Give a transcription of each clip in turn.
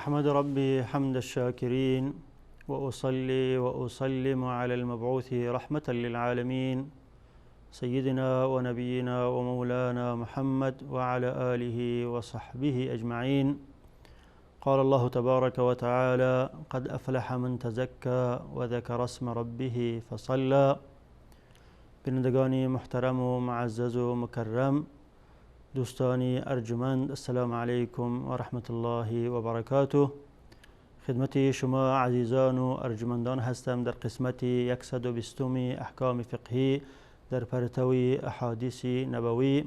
أحمد ربي حمد الشاكرين وأصلي وأسلم على المبعوث رحمة للعالمين سيدنا ونبينا ومولانا محمد وعلى آله وصحبه أجمعين. قال الله تبارك وتعالى: قد أفلح من تزكى وذكر اسم ربه فصلى. بینندگانی محترم و معزز و مکرم، دوستانی ارجمند، السلام علیکم و رحمت الله و برکاته. خدمت شما عزیزان و ارجمندان هستم در قسمت 120 احکام فقهی در پرتوی احادیث نبوی.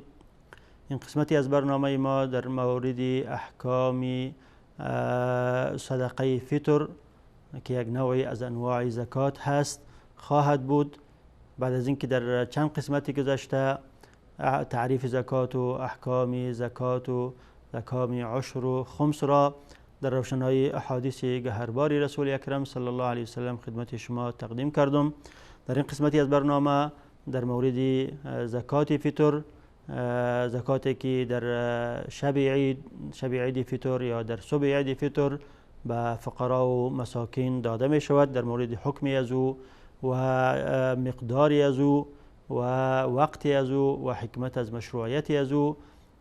این قسمتی از برنامه ما در مورد احکام صدقه فطر که یک نوعی از انواع زکات هست خواهد بود. بعد از اینکه در چند قسمتی گذشته تعریف زکات و احکام زکات و احکام عشر و خمس را در روشنای احادیث گهرباری رسول اکرم صلی الله علیه وسلم خدمت شما تقدیم کردم، در این قسمتی از برنامه در مورد زکات فطر، زکاتی که در شب عید، شب عید فطر یا در صبح عید فطر به فقرا و مساکین داده می شود، در مورد حکم از او و مقداری از او و وقتی از او و حکمت از مشروعیت از او،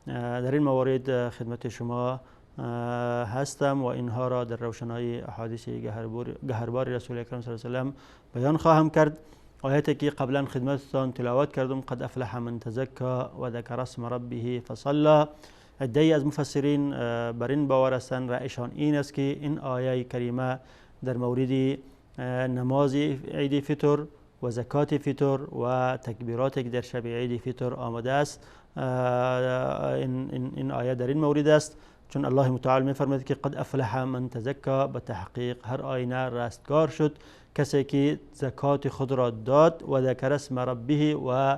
در این موارد خدمت شما هستم و اینها را در روشنای احادیث گهربار رسول اکرم صلی الله علیه و سلم بیان خواهم کرد. آیتی که قبلا خدمتتان تلاوت کردم، قد افلح من تزکا و ذکر اسم ربه فصلى. عده‌ای از مفسرین بر این باور هستند، رأیشان این است که این آیه کریمه در مورد نماز عید فطر و زکات فطر و تکبیراتی که در شب عید فطر آمده است، این آیه در این مورد است، چون الله متعال می‌فرماید که قد افلح من تزکا، به تحقیق هر آینه رستگار شد کسی که زکات خود را داد و ذکر اسم ربه و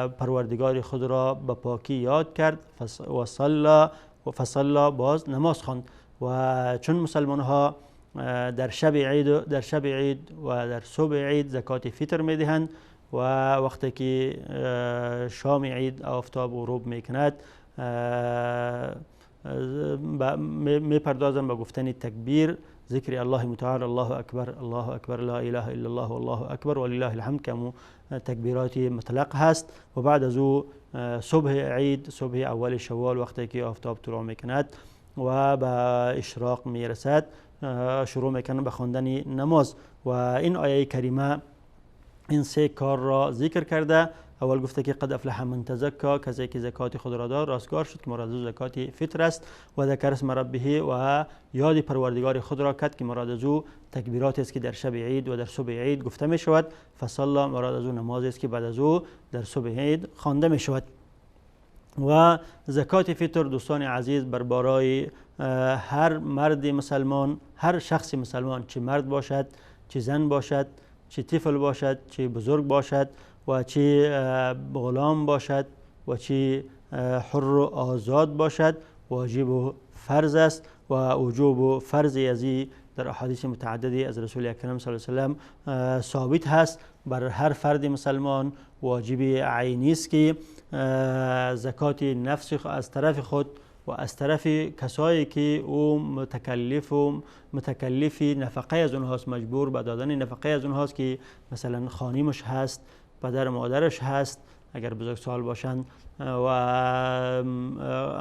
پروردگار خود را به پاکی یاد کرد، و صلی و فصلی، باز نماز خواند. و چون مسلمان ها در شب عید، در شب عید و در صبح عید زکات فطر میدهند و وقتی که شام عید آفتاب غروب میکند میپردازند به گفتن تکبیر، ذکر الله متعال، الله اکبر الله اکبر لا اله الا الله والله اکبر ولله الحمد، که تکبیرات مطلق هست. و بعد از او صبح عید، صبح اول شوال وقتی که آفتاب طلوع میکند و به اشراق میرسد، شروع میکنن به خواندن نماز. و این آیه کریمه این سه کار را ذکر کرده. اول گفته که قد افلح من تزکا، کسی که زکات خود را داد راستگار شد که مراد از زکات فطر است، و ذکر اسم ربه و یاد پروردگار خود را کرد که مراد از او تکبیرات است که در شب عید و در صبح عید گفته می شود. فصلی مراد از او نماز است که بعد از او در صبح عید خوانده می شود. و زکات فطر دوستان عزیز بر بالای هر مرد مسلمان، هر شخص مسلمان، چه مرد باشد، چه زن باشد، چه طفل باشد، چه بزرگ باشد و چه غلام باشد و چه حر و آزاد باشد، واجب و فرض است. و وجوب و فرض ازی در احادیث متعددی از رسول اکرم صلی الله علیه و سلم ثابت هست. بر هر فرد مسلمان واجب عینی است که زکات نفس از طرف خود و از طرف کسایی که او متکلف و متکلفی نفقه از اونهاست، مجبور به دادن نفقه از اونهاست که مثلا خانیمش هست، پدر مادرش هست اگر بزرگسال باشند، و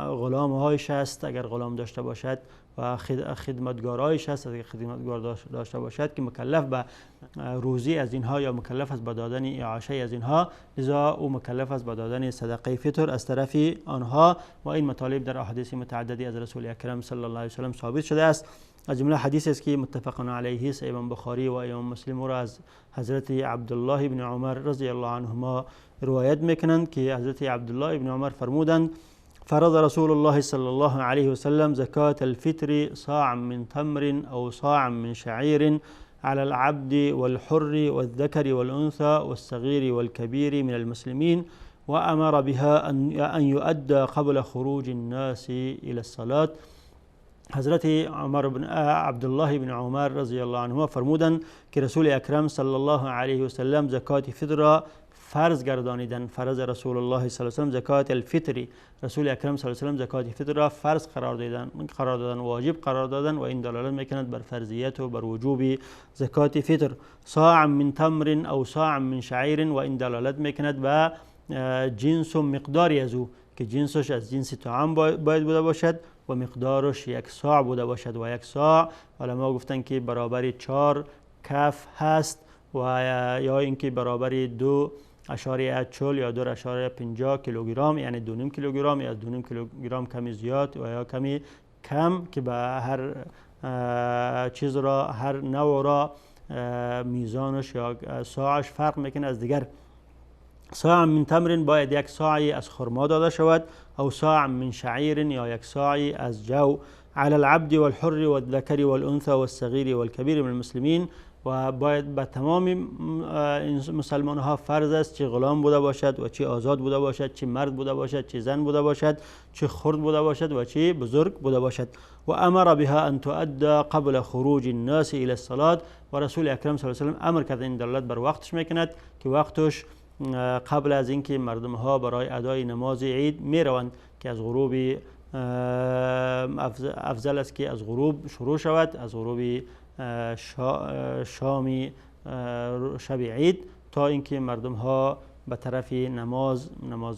غلام هایش هست اگر غلام داشته باشد، و خدمتگارایش هست اگر خدمتگار داشته باشد، که مکلف به روزی از اینها یا مکلف است به دادن اعاشه از اینها، لذا او مکلف است به دادن صدقه فطر از طرف آنها. و این مطالب در احادیث متعددی از رسول اکرم صلی الله علیه و سلم ثابت شده است. از جمله حدیث است که متفق علیه است، امام بخاری و امام مسلم را از حضرت عبدالله بن عمر رضی الله عنهما روایت میکنند که حضرت عبدالله بن عمر فرمودند: فرض رسول الله صلى الله عليه وسلم زكاة الفطر صاعا من تمر أو صاعا من شعير على العبد والحر والذكر والأنثى والصغير والكبير من المسلمين، وأمر بها أن يؤدى قبل خروج الناس إلى الصلاة. حضرت عمر بن عبدالله بن عمر رضی الله عنهما فرمودند که رسول اکرم صلی الله علیه و سلم زکات فطر را فرض گردانیدند. فرض رسول الله صلی الله علیه و سلم زکات الفطر، رسول اکرم صلی الله علیه و سلم زکات فطر را فرض قرار دادن، واجب قرار دادن و این دلالت میکند بر فرضیت و بر وجوب زکات فطر. صاع من تمر او صاع من شعیر، و این دلالت میکند به جنس و مقداری از او که جنسش از جنس طعام باید بوده باشد و مقدارش یک صاع بوده باشد. و یک صاع علما گفتن که برابر 4 کف هست و یا اینکه برابر 2.40 یا 2.50 کیلوگرم، یعنی 2.5 کیلوگرم یا 2.5 کیلوگرم کمی زیاد و یا کمی کم، که به هر چیز را هر نوع را میزانش یا صاعش فرق میکنه از دیگر. صاع من تمر باید یک صاعی از خرما داده شود، او صاع من شعیر یا یک صاعی از جو. علی العبد والحر والذکر والانثى والصغیر والکبیر من المسلمین، و باید به تمام مسلمان ها فرض است، چه غلام بوده باشد و چه آزاد بوده باشد، چه مرد بوده باشد، چه زن بوده باشد، چه خرد بوده باشد و چه بزرگ بوده باشد. و امر بها ان تؤدى قبل خروج الناس الى الصلاه، و رسول اکرم صلی الله علیه و سلم امر کرد، این دلالت بر وقتش میکند که وقتش قبل از اینکه مردم ها برای ادای نماز عید میروند، که از غروب افضل است که از غروب شروع شود، از غروب شامی شب عید تا اینکه مردم ها به طرف نماز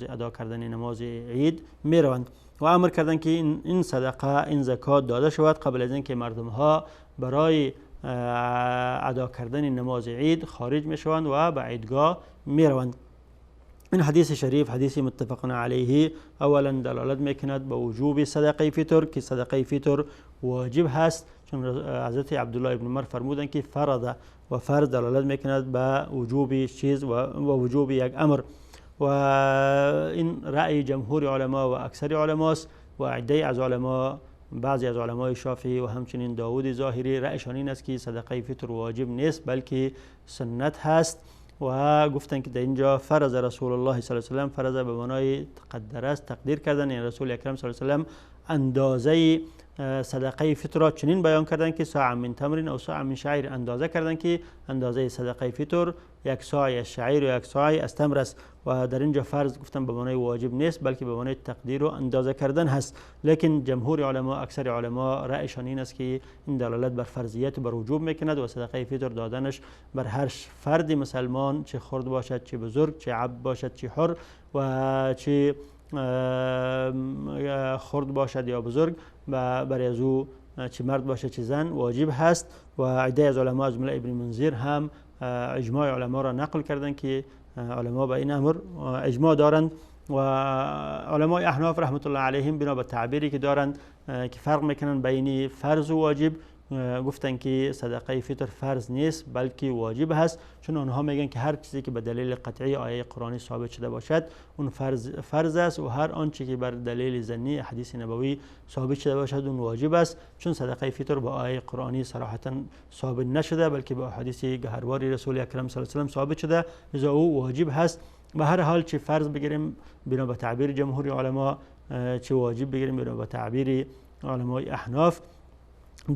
ادا کردن نماز عید میروند. و امر کردن که این صدقه، این زکات داده شود قبل از اینکه مردم ها برای ادا کردن نماز عید خارج میشوند و به عیدگاه میروند. این حدیث شریف حدیث متفق علیه اولا دلالت میکند به وجوب صدقه فطر، که صدقه فطر واجب هست، چون حضرت عبدالله بن عمر فرمودند که فرض، و فرض دلالت میکند به وجوب چیز و وجوب یک امر. و این رأی جمهور علما و اکثر علماست و عده از علما، بعضی از علمای شافعی و همچنین داود ظاهری رأیشان این است که صدقه فطر واجب نیست بلکه سنت هست. و گفتن که در اینجا فرض رسول الله صلی الله علیه و سلم، فرض به معنای تقدر است، تقدیر کردن، یعنی رسول اکرم صلی الله علیه و سلم اندازه صدقه فطر را چنین بیان کردن که صاع من تمر او صاع من شعیر، اندازه کردن که اندازه صدقه فطر یک صاع از شعیر و یک صاع از تمر است. و در اینجا فرض گفتن به معنای واجب نیست بلکه به معنای تقدیر و اندازه کردن هست. لیکن جمهور علما، اکثر علما رأیشان این است که این دلالت بر فرضیت و بر وجوب میکند و صدقه فطر دادنش بر هر فرد مسلمان، چه خرد باشد چه بزرگ، چه عبد باشد چه حر و چه خرد باشد یا بزرگ، برای از او چه مرد باشد چه زن واجب هست. و عده از علما از جمله ابن منذر هم اجماع علما را نقل کردند که علما به این امر اجماع دارند. و علمای احناف رحمت الله علیهم بنا به تعبیری که دارند که فرق میکنند بین فرض و واجب، گفتن که صدقه فطر فرض نیست بلکه واجب هست، چون آنها میگن که هر چیزی که به دلیل قطعی آیه قرآنی ثابت شده باشد اون فرض است، و هر آنچه که بر دلیل ظنی حدیث نبوی ثابت شده باشد اون واجب است، چون صدقه فطر با آیه قرآنی صراحتا ثابت نشده بلکه با حدیث گهروار رسول اکرم صلی الله علیه و سلم ثابت شده، لذا او واجب هست. به هر حال چه فرض بگیریم بنا به تعبیر جمهور علما، چه واجب بگیریم بنا به تعبیر علمای احناف،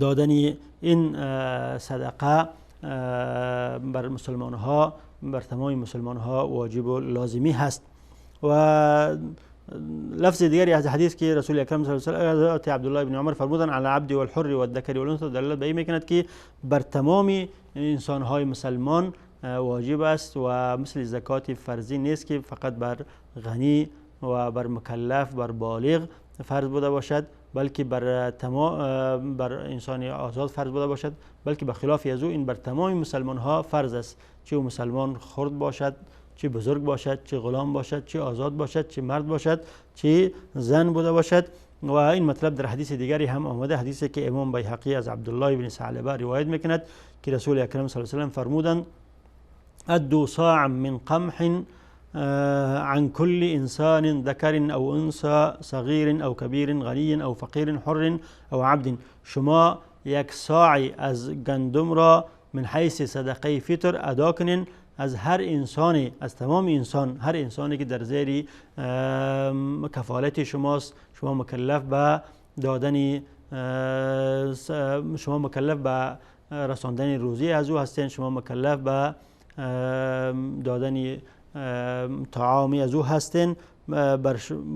دادن این صدقه بر مسلمان ها، بر تمام مسلمان ها واجب و لازمی هست. و لفظ دیگری از حدیث که رسول اکرم صلی الله علیه و آله عبدالله بن عمر فرمودن علی العبد والحر والذکر والانثى، دلالت به این میکند که بر تمام انسان های مسلمان واجب است و مثل زکات فرضی نیست که فقط بر غنی و بر مکلف بر بالغ فرض بوده باشد، بلکه بر تمام بر انسان آزاد فرض بوده باشد، بلکه به خلاف از او این بر تمام مسلمان ها فرض است، چه مسلمان خرد باشد، چه بزرگ باشد، چه غلام باشد، چه آزاد باشد، چه مرد باشد، چه زن بوده باشد. و این مطلب در حدیث دیگری هم آمده، حدیثی که امام بیهقی از عبدالله بن ثعلبه روایت میکند که رسول اکرم صلی الله علیه و سلم فرمودند ادوا صاعا من قمح عن كل إنسان ذكر أو أنثى صغير أو كبير غني أو فقير حر أو عبد. شما یک صاعی از گندم را من حیث صدقه فطر ادا کنین از هر انسانی، از تمام انسان، هر انسانی که در زیر کفالت شماست، شما مکلف به دادن شما مکلف به رساندن روزی از او هستین، شما مکلف به دادن طعامی از او هستین،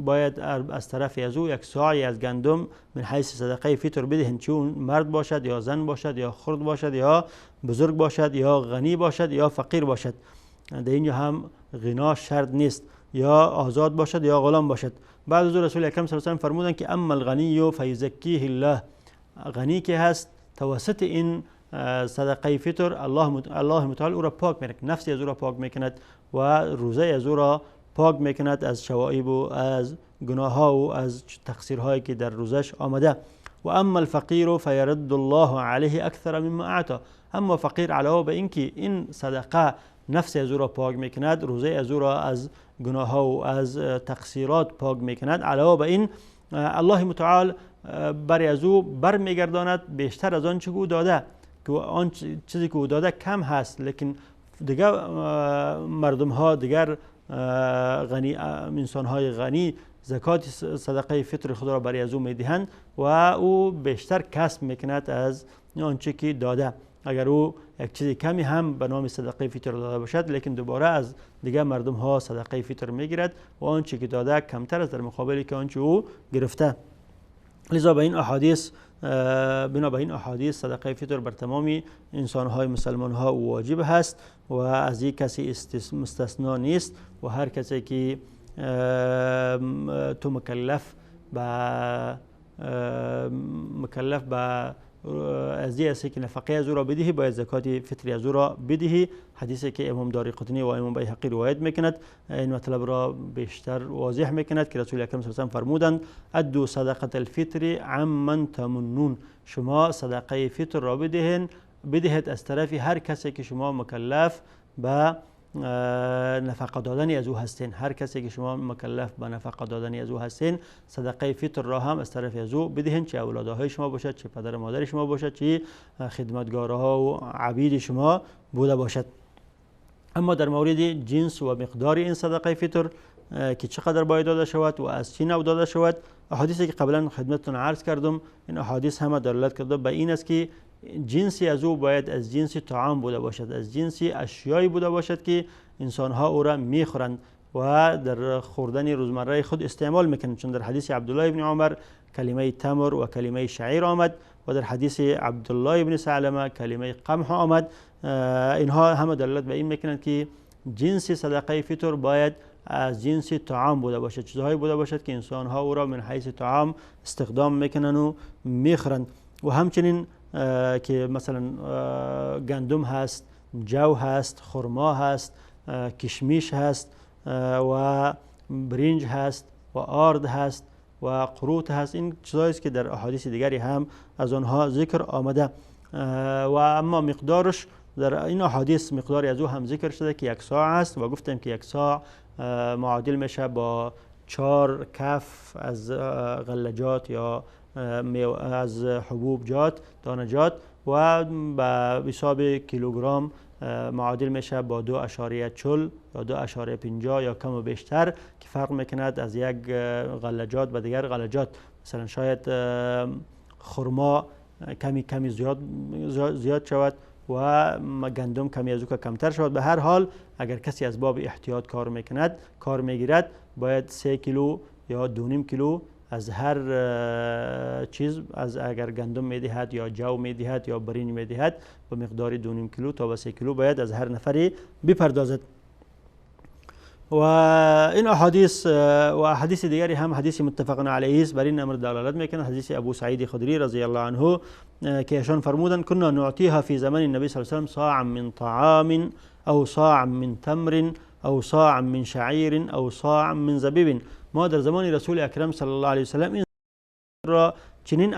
باید از طرف از او یک ساعی از گندم من حیث صدقه فطر بدهین، چون مرد باشد یا زن باشد یا خرد باشد یا بزرگ باشد یا غنی باشد یا فقیر باشد. در اینجا هم غنا شرط نیست، یا آزاد باشد یا غلام باشد. بعد از رسول اکرم صلی الله علیه و سلم فرمودند که اما الغنی فیزکیه الله، غنی که هست توسط این صدقه فطر الله متعال او را پاک میکند، نفس از او را پاک میکند و روزه از او را پاک میکند از شوائب و از گناه ها و از تقصیرهایی که در روزش آمده. و اما الفقیر فیرد الله علیه اکثر مما اعطى، اما فقیر علاوه به اینکه این صدقه نفس از او را پاک میکند، روزه از او را از گناه ها و از تقصیرات پاک میکند، علاوه به این الله متعال بر از او برمیگرداند بیشتر از آن چه او داده، که آن چیزی که او داده کم هست، لیکن دیگر مردم ها، دیگر غنی، انسان های غنی زکات صدقه فطر خود را برای از او میدهند و او بیشتر کسب میکند از آنچه که داده. اگر او یک چیز کمی هم به نام صدقه فطر داده باشد، لیکن دوباره از دیگر مردم ها صدقه فطر میگیرد و آنچه که داده کمتر است در مقابل که آنچه او گرفته. لذا به این احادیث، بنا به این احادیث صدقه فطر بر تمام انسان های مسلمان ها واجب هست و از یک کسی مستثنا نیست و هر کسی که تو مکلف به از این که نفقه از او را بدهی، باید زکات فطری از او را بدهی. حدیثی که امام دارقطنی و امام بیهقی روایت میکند این مطلب را بیشتر واضح میکند که رسول اکرم صلی الله علیه و سلم فرمودند ادوا صدقه الفطر عمن تمنون، شما صدقه فطر را بدهید از طرف هر کسی که شما مکلف به نفقه دادن از او هستین. هر کسی که شما مکلف به نفقه دادن از او هستین صدقه فطر را هم از طرف از او بدهین، چه اولادهای شما باشد، چه پدر مادر شما باشد، چه خدمتگارها و عبید شما بوده باشد. اما در مورد جنس و مقدار این صدقه فطر که چقدر باید داده شود و از چه نوع داده شود، احادیثی که قبلا خدمتتون عرض کردم این احادیث همه دلالت کرده به این است که جنسی از او باید از جنس طعام بوده باشد، از جنس اشیایی بوده باشد که انسانها او را میخورند و در خوردن روزمره خود استعمال میکنند. چون در حدیث عبدالله ابن عمر کلمه تمر و کلمه شعیر آمد و در حدیث عبدالله ابن سعلمه کلمه قمح آمد. اینها همه دلالت به این میکنند که جنس صدقه فطر باید از جنس طعام بوده باشد، چیزهایی بوده باشد که انسانها او را من حیث طعام استخدام میکنند و میخورند. و همچنین که مثلا گندم هست، جو هست، خرما هست، کشمیش هست و برنج هست و آرد هست و قروت هست. این چیزهایی است که در احادیث دیگری هم از آنها ذکر آمده. و اما مقدارش در این احادیث مقداری از او هم ذکر شده که یک ساع است و گفتیم که یک ساع معادل میشه با 4 کف از غلجات یا از حبوب جات، دانجات، و به حساب کیلوگرم معادل میشه با 2.40 یا 2.50 یا کم و بیشتر، که فرق میکند از یک غلجات به دیگر غلجات. مثلا شاید خرما کمی زیاد شود و گندم کمی از او کمتر شود. به هر حال اگر کسی از باب احتیاط کار میکند، کار میگیرد، باید 3 کیلو یا 2.5 کیلو از هر چیز، از اگر گندم میدهد یا جو میدهد یا برنج میدهد، به مقدار 2.5 کیلو تا به 3 کیلو باید از هر نفری بپردازد. و این احادیث و احادیث دیگری هم حدیث متفق علیه است بر این امر دلالت میکنه. حدیث ابو سعید خدری رضی الله عنه که ایشان فرمودند كنا نعطيها في زمان النبي صلی الله علیه و سلم صاعا من طعام او صاعا من تمر او صاعا من شعیر او صاعا من زبیب. ما در زمان رسول اکرم صلی الله علیه و سلم این را چنین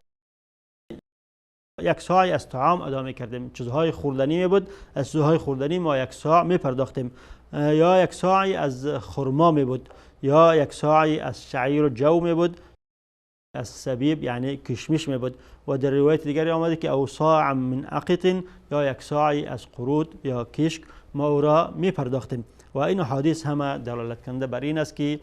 یک ساعی از طعام ادا میکردیم، چیزهای خوردنی می بود، از چیزهای خوردنی ما یک ساع می پرداختیم، یا یک ساعی از خرما می بود، یا یک ساعی از شعیر و جو می بود، از سبیب یعنی کشمش می بود. و در روایت دیگری آمده که او صاع من عقط، یا یک ساعی از قرود یا کشک ما او را می پرداختیم. و این حدیث همه دلالت کننده بر این است که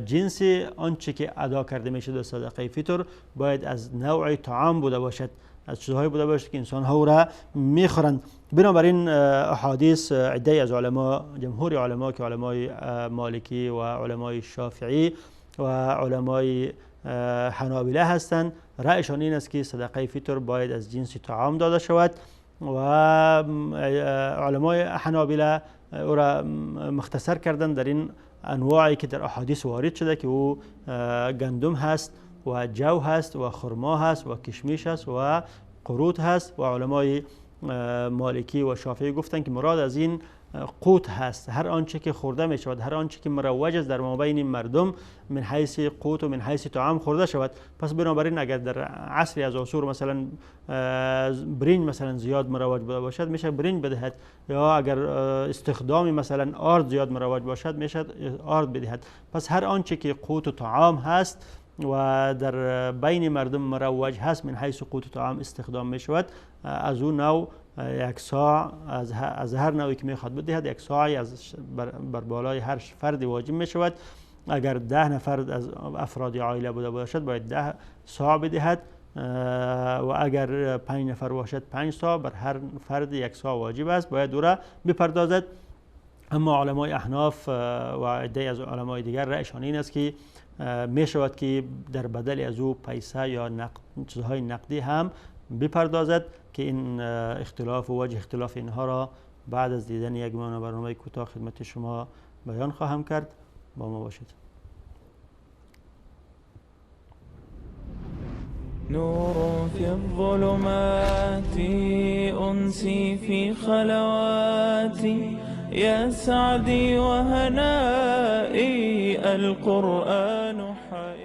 جنس آنچه که ادا کرده میشه در صدقه فطر باید از نوع طعام بوده باشد، از چیزهایی بوده باشد که انسان ها را میخورند. بنابراین احادیث عده از علما، جمهور علما که علمای مالکی و علمای شافعی و علمای حنابله هستند، رأیشان این است که صدقه فطر باید از جنس طعام داده شود و علمای حنابله او را مختصر کردن در این انواعی که در احادیث وارد شده که او گندم هست و جو هست و خرما هست و کشمیش هست و قروت هست. و علمای مالکی و شافعی گفتند که مراد از این قوت هست، هر آنچه که خورده می شود، هر آنچه که مروج است در مابین مردم من حیث قوت و من حیث طعام خورده شود. پس بنابراین اگر در عصری از عصور مثلا برنج مثلا زیاد مروج بوده باشد میشه برنج بدهد، یا اگر استخدام مثلا آرد زیاد مروج باشد میشه آرد بدهد. پس هر آنچه که قوت و طعام هست و در بین مردم مروج هست من حیث قوت و طعام استخدام می شود، از اون نوع یک ساع از هر نوعی که میخواد بدهد، یک ساعی از بر بالای هر فرد واجب می شود. اگر 10 نفر از افراد عائله بوده باشد باید 10 ساع بدهد و اگر 5 نفر باشد 5 ساع، بر هر فرد یک ساع واجب است، باید او را بپردازد. اما علمای احناف و عده از علمای دیگر رأیشان این است که می شود که در بدل از او پیسه یا چیزهای نقدی هم بپردازد، که این اختلاف و وجه اختلاف اینها را بعد از دیدن یک برنامه کوتاه خدمت شما بیان خواهم کرد. با ما باشید. نور في الظلمات أنسي في خلواتي يا سعدي وهنائي القرآن حياتي.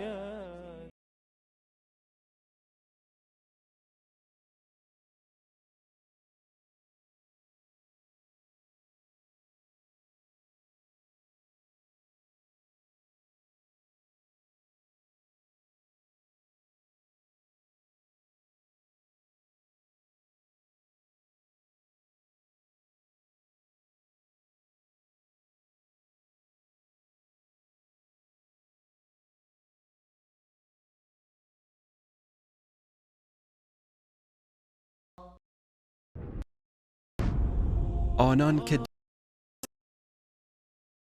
آنان که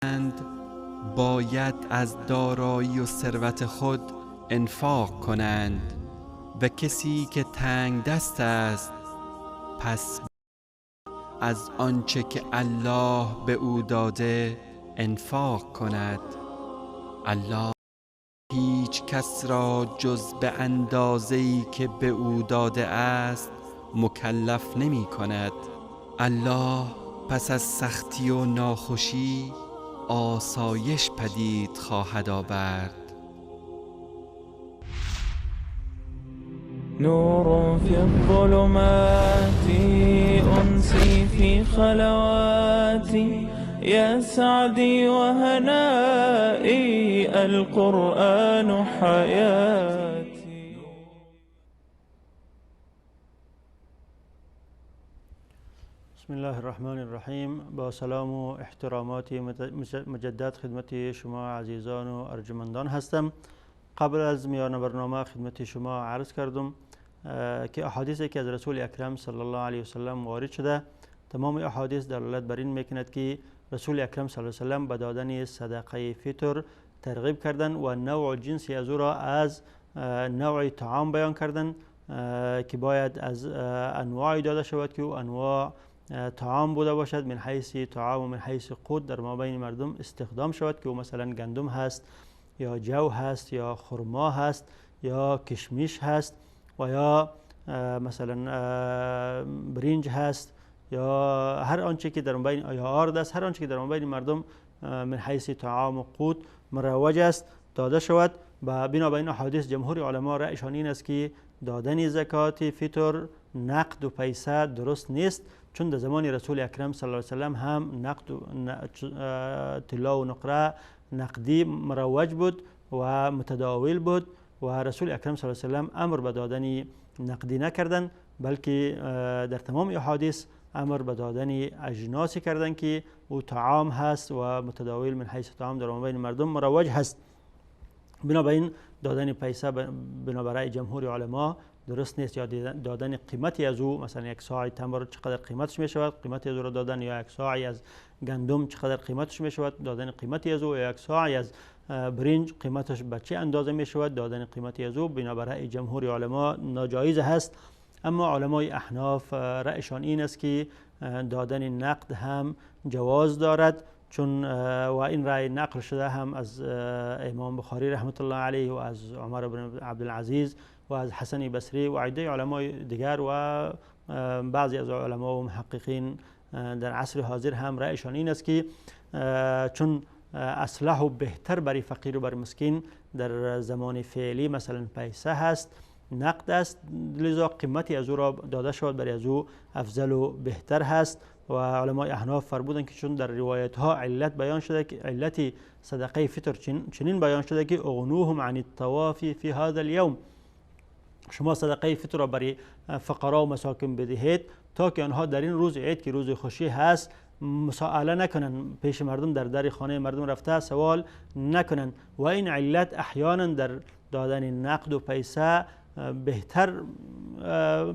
دارند باید از دارایی و ثروت خود انفاق کنند و کسی که تنگ دست است پس از آنچه که الله به او داده انفاق کند. الله هیچ کس را جز به اندازه‌ای که به او داده است مکلف نمی کند. الله پس از سختی و ناخوشی آسایش پدید خواهد آورد. نور في الظلمات أنسي في خلواتي يا سعدي وهنائي القرآن حياتي. بسم الله الرحمن الرحیم. با سلام و احترامات مجدد خدمت شما عزیزان و ارجمندان هستم. قبل از میان برنامه خدمت شما عرض کردم که احادیثی که از رسول اکرم صلی الله علیه وسلم وارد شده، تمام احادیث دلالت بر این میکند که رسول اکرم صلی الله علیه وسلم به دادن صدقه فطر ترغیب کردن و نوع جنسی از او را از نوع طعام بیان کردن که باید از انواعی داده شود که او انواع طعام بوده باشد، من حیث طعام و من حیث قوت در مابین مردم استخدام شود، که او مثلا گندم هست یا جو هست یا خرما هست یا کشمیش هست و یا مثلا برنج هست یا هر آنچه که در مابین یا آرد است، هر آنچه که در مابین مردم من حیث طعام و قوت مروج است داده شود. و بنابراین احادیث جمهور علما رأیشان این است که دادن زکات فطر نقد و پیسه درست نیست، چون در زمان رسول اکرم صلی الله علیه وسلم هم نقد و طلا و نقره نقدی مروج بود و متداول بود و رسول اکرم صلی الله علیه وسلم امر به دادن نقدی نکردند، بلکه در تمام احادیث امر به دادن اجناسی کردن که او طعام هست و متداول من حیث طعام در بین مردم مروج هست. بنابراین دادن پیسه بنابرای جمهور علما درست نیست، یا دادن قیمتی از او، مثلا یک ساعی تمر چقدر قیمتش می شود قیمتی از او را دادن، یا یک ساعی از گندم چقدر قیمتش می شود دادن قیمتی از او، یا یک ساعی از برنج قیمتش به چه اندازه می شود دادن قیمتی از او، بنابرای جمهور علما ناجایز هست. اما علمای احناف رأیشان این است که دادن نقد هم جواز دارد، چون و این رأی نقل شده هم از امام بخاری رحمت الله علیه و از عمر بن عبدالعزیز و از حسن بصری و عده علمای دیگر و بعضی از علما و محققین در عصر حاضر هم رأیشان این است که چون اصلح و بهتر برای فقیر و برای مسکین در زمان فعلی مثلا پیسه هست، نقد است، لذا قیمتی از او را داده شود برای از او افضل و بهتر هست. و علمای احناف فرمودند که چون در روایت ها علت بیان شده که علت صدقه فطر چنین بیان شده که اغنوهم عن الطواف فی هذا اليوم، شما صدقه فطر را برای فقرا و مساکین بدهید تا که آنها در این روز عید که روز خوشی هست مساءله نکنن، پیش مردم در در خانه مردم رفته سوال نکنن. و این علت احیانا در دادن نقد و پیسه بهتر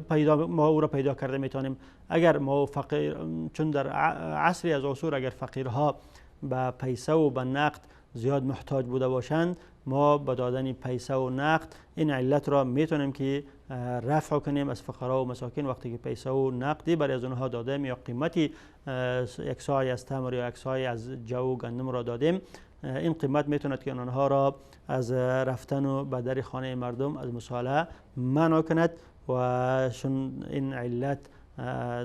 پیدا ما او را پیدا کرده میتونیم. اگر ما فقیر، چون در عصری از عصور اگر فقیرها به پیسه و به نقد زیاد محتاج بوده باشند، ما با دادن پیسه و نقد این علت را میتونیم که رفع کنیم از فقرا و مساکین. وقتی که پیسه و نقدی برای از آنها دادیم یا قیمتی یک ساعی از تمر یا یک ساعی از جو و گندم را دادیم، این قیمت میتوند که آنها را از رفتن و به در خانه مردم از مصالحه منع کند. و چون این علت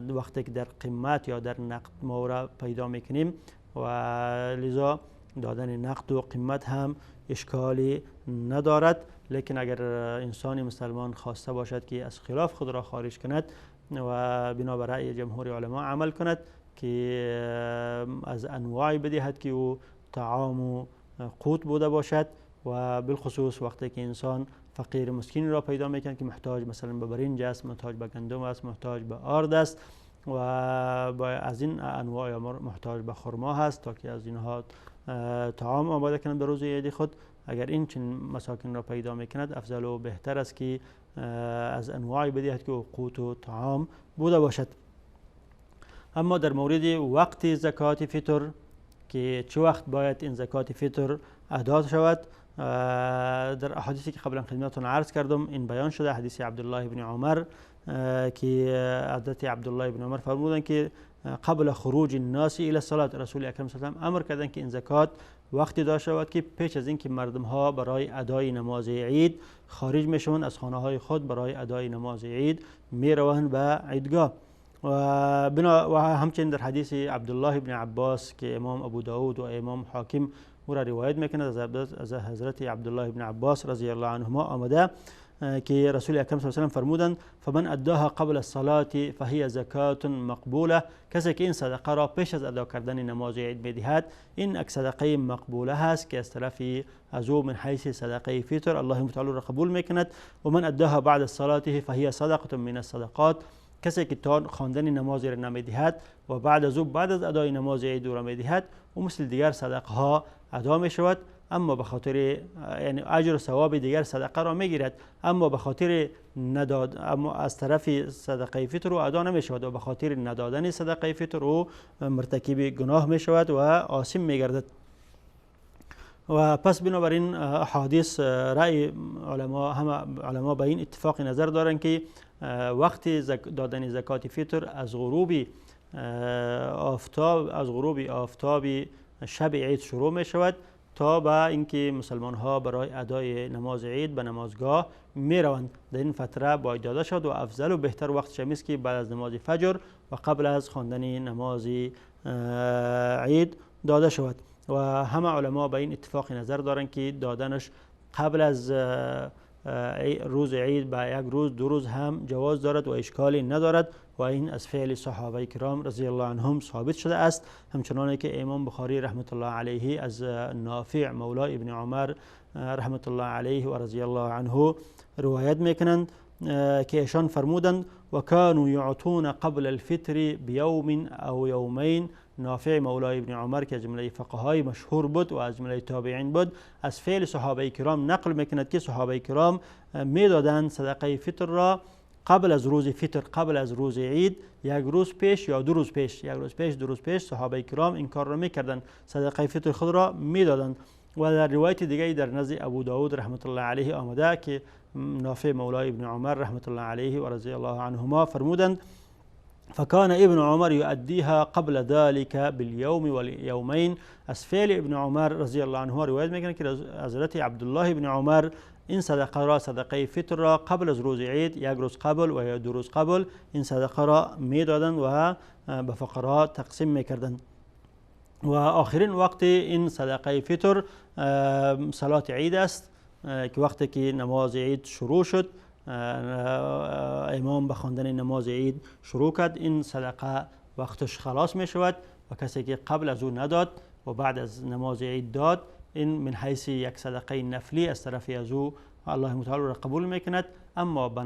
وقتی که در قیمت یا در نقد ما را پیدا میکنیم و لذا دادن نقد و قیمت هم اشکالی ندارد. لیکن اگر انسان مسلمان خواسته باشد که از خلاف خود را خارج کند و بنابر رأی جمهور علما عمل کند که از انواعی بدهد که او طعام و قوت بوده باشد، و بالخصوص وقتی که انسان فقیر مسکین را پیدا میکند که محتاج مثلا به برنج است، محتاج به گندم است، محتاج به آرد است و از این انواع محتاج به خرما هست تا که از اینها طعام آماده کنند به روز عید خود. اگر این چنین مساکن را پیدا میکند افضل و بهتر است که از انواعی بدهد که قوت و طعام بوده باشد. اما در مورد وقت زکات فطر که چه وقت باید این زکات فطر ادا شود، در احادیثی که قبلا خدمتتون عرض کردم این بیان شده. حدیث عبدالله بن عمر که حضرت عبدالله بن عمر فرمودند که قبل خروج الناس الى الصلاه، رسول اکرم صلی الله علیه و امر کردند که این زکات وقتی داشته شود که پیش از اینکه مردم ها برای ادای نماز عید خارج میشوند از خانه های خود برای ادای نماز عید میروند به عیدگاه. و همچنین در حدیث عبدالله بن عباس که امام ابو داود و امام حاکم او را روایت میکند از حضرت عبدالله بن عباس رضی الله عنهما آمده که رسول اکرم صلی الله علیه و فرمودند فمن اداها قبل الصلاه فهي زکات مقبوله، کسی که این صدقه را پیش از ادا کردن نماز عید میدهد این یک صدقه مقبوله هست که از طرف از او من حیث صدقه فطر الله متعال را قبول میکند. و من اداها بعد الصلاه فهي صدقه من الصدقات، کسی که تا خواندن نماز را نمیدهد و بعد از او بعد از ادای نماز عید را میدهد و مثل دیگر صدقه ها ادا می شود، اما به خاطر یعنی اجر و ثواب دیگر صدقه را میگیرد، اما به خاطر نداد اما از طرف صدقه فطر او ادا نمی شود و به خاطر ندادن صدقه فطر او مرتکب گناه می شود و آثم می گردد. و پس بنابراین احادیث رأی علما، همه علما به این اتفاق نظر دارند که وقت دادن زکات فطر از غروب آفتاب، از غروب آفتاب شب عید شروع می شود تا به اینکه مسلمان ها برای ادای نماز عید به نمازگاه می روند. در این فتره باید داده شد و افضل و بهتر وقت شمیست که بعد از نماز فجر و قبل از خواندن نماز عید داده شود. و همه علما به این اتفاق نظر دارند که دادنش قبل از روز عید به یک روز دو روز هم جواز دارد و اشکالی ندارد و این از فعل صحابه کرام رضی الله عنهم ثابت شده است. همچنان که امام بخاری رحمت الله علیه از نافع مولا ابن عمر رحمت الله علیه و رضی الله عنه روایت میکنند که ایشان فرمودند وكانوا يعطون قبل الفطر بيوم او يومين. نافع مولای ابن عمر که از جمله فقهای مشهور بود و از جمله تابعین بود، از فعل صحابه کرام نقل میکند که صحابه کرام میدادند صدقه فطر را قبل از روز فطر، قبل از روز عید، یک روز پیش یا دو روز پیش، یک روز پیش، دو روز پیش صحابه کرام این کار را میکردند، صدقه فطر خود را میدادند. و در روایت دیگری در نزد ابو داود رحمت الله علیه آمده که نافع مولای ابن عمر رحمت الله علیه و رضی الله عنهما فرمودند فكان ابن عمر يؤديها قبل ذلك باليوم واليومين. از فعل ابن عمر رضی الله عنه روایت میکنه که حضرت عبدالله ابن عمر این صدقه را، صدقه فطر را قبل از روز عید، یک روز قبل و یا دو روز قبل این صدقه را میدادند و به فقرا تقسیم میکردند. و آخرین وقت این صدقه فطر صلات عید است که وقتی که نماز عید شروع شد، امام به خواندن نماز عید شروع کرد، این صدقه وقتش خلاص می شود و کسی که قبل از او نداد و بعد از نماز عید داد، این من حیث یک صدقه نفلی از طرف از او الله متعال را قبول میکند. اما به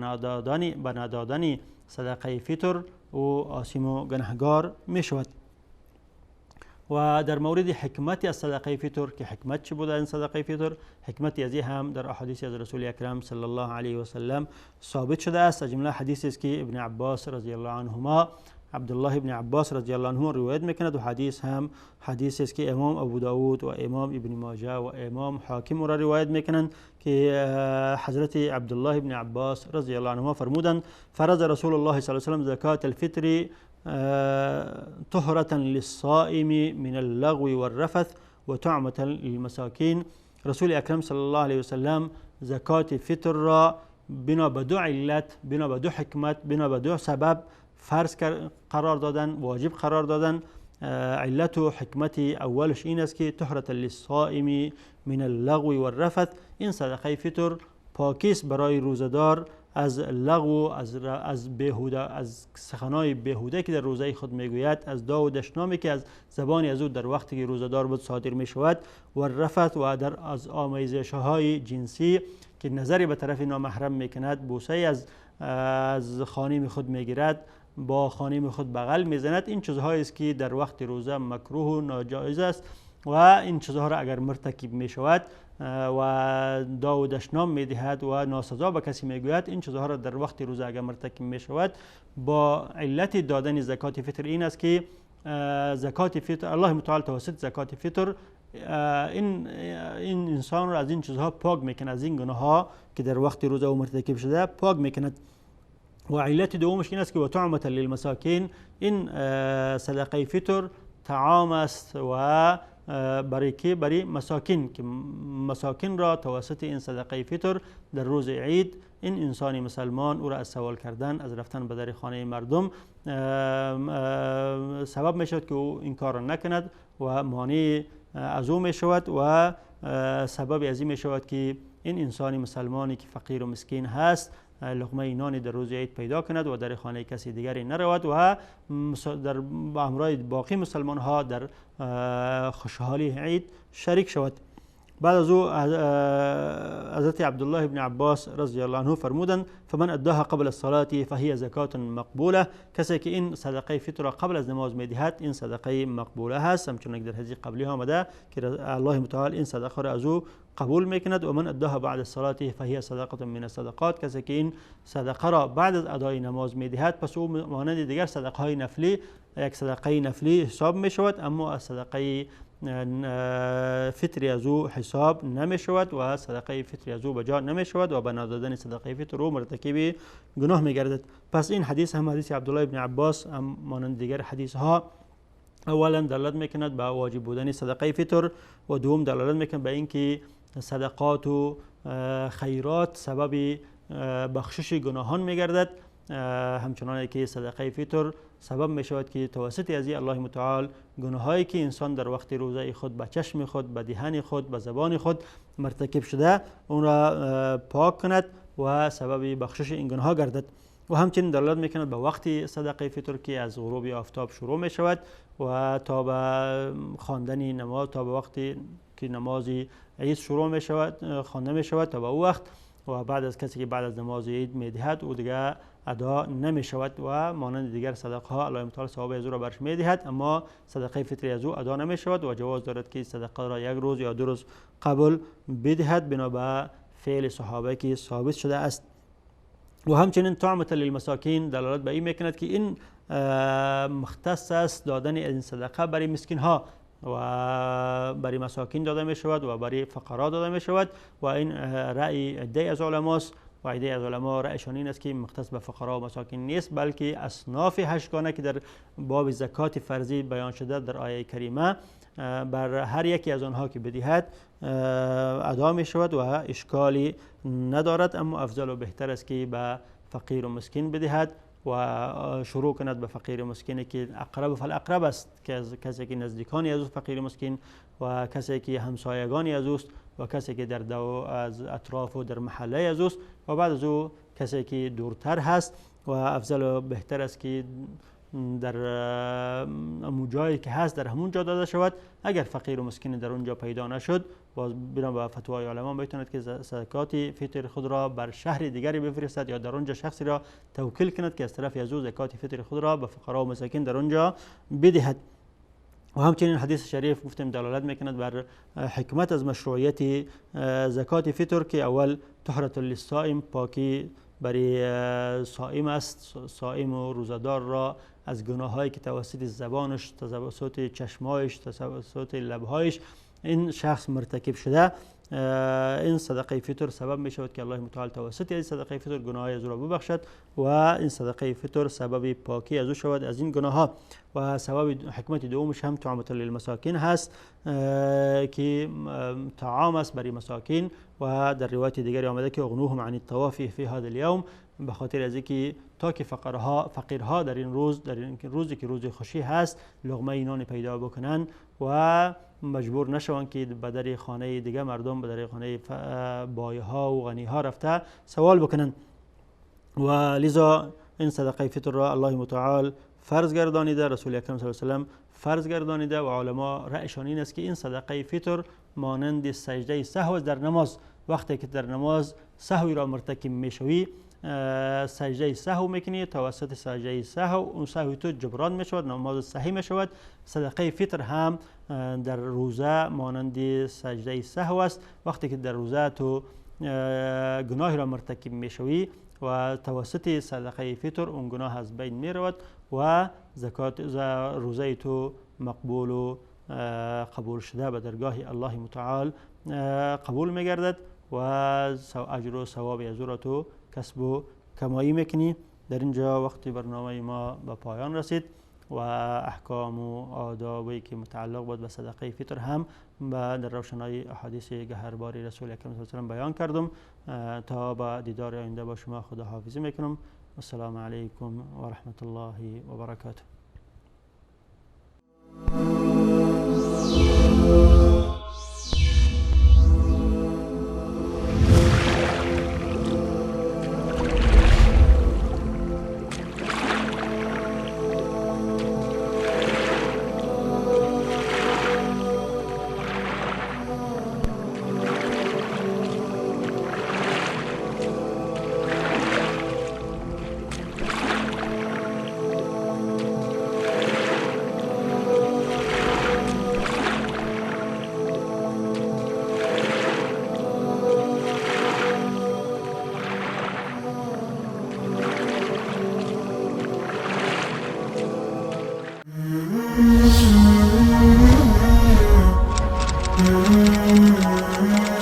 ندادن صدقه فطر او آثم و گناهگار می شود. و در مورد حکمت از صدقه فطر که حکمت چه بوده این صدقه فطر، حکمت از هم در احادیث از رسول اکرم صلی الله علیه و سلم ثابت شده است. از جمله حدیثی است که ابن عباس رضی الله عنهما، عبدالله ابن عباس رضی الله عنهما روایت میکند و حدیث هم حدیث است که امام ابو داود و امام ابن ماجه و امام حاکم را روایت میکنند که حضرت عبدالله ابن عباس رضی الله عنهما فرمودند فرض رسول الله صلی الله علیه و سلم زکات الفطر طهرة للصائم من اللغو والرفث وطعمة للمساکین. رسول اکرم صلی الله علیه و سلم زکات فطر را بنا به دو علت، بنا به دو حکمت، بنا به دو سبب فرض قرار دادن، واجب قرار دادن. علت و حکمت اولش این است که طهرة للصائم من اللغو والرفث، این صدقه فطر پاکیست برای روزه‌دار از لغو، از بیهوده، از سخنای بیهوده که در روزه خود میگوید، از دا و دشنامی که از زبان از او در وقتی که روزه‌دار بود صادر میشود، و رفث و در از آمیزش های جنسی که نظری به طرف نامحرم میکند، بوسه از خانیم خود میگیرد، با خانیم خود بغل میزند، این چیزهایی است که در وقت روزه مکروه و ناجایز است و این چیزها را اگر مرتکب میشود و دا و دشنام میدهد و ناسزا به کسی میگوید، این چیزها را در وقت روزه اگر مرتکب میشود، با علت دادن زکات فطر این است که زکات فطر الله متعال توسط زکات فطر این انسان را از این چیزها پاک میکند، از این گناه ها که در وقت روزه او مرتکب شده پاک میکند. و علت دومش این است که و طعمة للمساکین، این صدقه فطر طعام است و برای که برای مساکین، که مساکین را توسط این صدقه فطر در روز عید این انسان مسلمان او را از سوال کردن، از رفتن به در خانه مردم سبب می شود که او این کار را نکند و مانع از او می شود و سبب از این می شود که این انسان مسلمانی که فقیر و مسکین هست لقمه نانی در روز عید پیدا کند و در خانه کسی دیگری نرود و در همراه باقی مسلمان ها در خوشحالی عید شریک شود. بعد از او حضرت عبدالله بن عباس رضی الله عنه فرمودند فمن اداها قبل الصلاة فهي زکات مقبوله، کسی که این صدقه فطر را قبل از نماز میدهد این صدقه مقبوله هست، همچنان که در حدیث قبلی آمده که الله متعال این صدقه را از او قبول میکند. و من اداها بعد الصلاة فهي صدقه من الصدقات، کسی که این صدقه را بعد از ادای نماز میدهد پس او مانند دیگر صدقه های نفلی یک صدقه نفلی حساب میشود، اما از صدقه فطری از او حساب نمی شود و صدقه فطری از او به جا نمی شود و به ندادن صدقه فطر او مرتکب گناه می گردد. پس این حدیث هم حدیث عبدالله ابن عباس هم مانند دیگر حدیث ها اولا دلالت میکند به واجب بودن صدقه فطر و دوم دلالت میکند به اینکه صدقات و خیرات سبب بخشش گناهان میگردد، همچنان که صدقه فطر سبب می شود که توسط از الله متعال گناهایی که انسان در وقت روزه خود به چشم خود، به دهن خود، به زبان خود مرتکب شده اون را پاک کند و سبب بخشش این گناه گردد. و همچنین دلالت میکند به وقت صدقه فطر که از غروب آفتاب شروع می شود و تا به خواندن نماز، تا به وقتی که نماز عید شروع می شود خوانده می شود تا به او وقت. و بعد از کسی که بعد از نماز عید میدهد او دیگه ادا نمی شود و مانند دیگر صدقه ها الله متعال ثواب از او را برش میدهد، اما صدقه فطر از او ادا نمی شود و جواز دارد که صدقه را یک روز یا دو روز قبل بدهد بنا به فعل صحابه که ثابت شده است. و همچنین طعمة للمساکین دلالت به این میکند که این مختص است دادن این صدقه برای مسکین ها و برای مساکین داده می شود و برای فقرا داده می شود و این رأی عده از علماست و عده از علما رأیشان این است که مختص به فقرا و مساکین نیست، بلکه اصناف هشتگانه که در باب زکات فرضی بیان شده در آیه کریمه بر هر یکی از آنها که بدهد ادا می شود و اشکالی ندارد، اما افضل و بهتر است که به فقیر و مسکین بدهد و شروع کند به فقیر مسکینی که اقرب فالاقرب است، که از کسی که نزدیکانی از او فقیر مسکین و کسی که همسایگانی از اوست و کسی که در دو از اطراف و در محله از اوست و بعد از او کسی که دورتر هست و افضل و بهتر است که در همون جایی که هست در همون جا داده شود. اگر فقیر و مسکین در اونجا پیدا نشد، باز بنا به فتوای علما میتواند که زکات فطر خود را بر شهر دیگری بفرستد یا در اونجا شخصی را توکیل کند که از طرف از او زکات فطر خود را به فقرا و مساکین در اونجا بدهد. و همچنین حدیث شریف گفتیم دلالت میکند بر حکمت از مشروعیت زکات فطر که اول طهرة للصائم، پاکی برای صائم است، صائم و روزه‌دار را از گناهایی که توسط زبانش، توسط چشمایش، توسط لبهایش این شخص مرتکب شده، این صدقه فطر سبب می شود که الله متعال توسط این صدقه فطر گناه از او را ببخشد و این صدقه فطر سبب پاکی از او شود از این گناه ها. و سبب حکمت دومش هم طعمة للمساکین هست که طعام است برای مساکین و در روایت دیگری آمده که اغنوهم عن الطواف فی هذا اليوم، به خاطر از اینکه تا که فقیرها در این روز، در این روزی که روز خوشی هست، لقمه نان پیدا بکنن و مجبور نشوند که به در خانه دیگه مردم، به در خانه بایها و غنیها رفته سوال بکنن. و لذا این صدقه فطر را الله متعال فرض گردانیده، رسول اکرم صلی الله علیه و سلم فرض گردانیده و علما رأیشان این است که این صدقه فطر مانند سجده سهو در نماز، وقتی که در نماز سهوی را مرتکب میشوی سجده سهو میکنی، توسط سجده سهو اون سهوی تو جبران میشود، نماز صحیح میشود. صدقه فطر هم در روزه مانند سجده سهو است، وقتی که در روزه تو گناهی را مرتکب میشوی و توسط صدقه فطر اون گناه از بین میرود و زکات روزه تو مقبول و قبول شده به درگاه الله متعال قبول میگردد و اجر و ثواب از او را تو کسب و کمایی میکنی. در اینجا وقتی برنامه ما به پایان رسید و احکام و آدابی که متعلق بود به صدقه فطر هم در روشنای احادیث گهرباری رسول اکرم صلی الله علیه و سلم بیان کردم. تا با دیدار آینده با شما خداحافظی میکنم. السلام علیکم و رحمت الله و برکاته. Mm-hmm.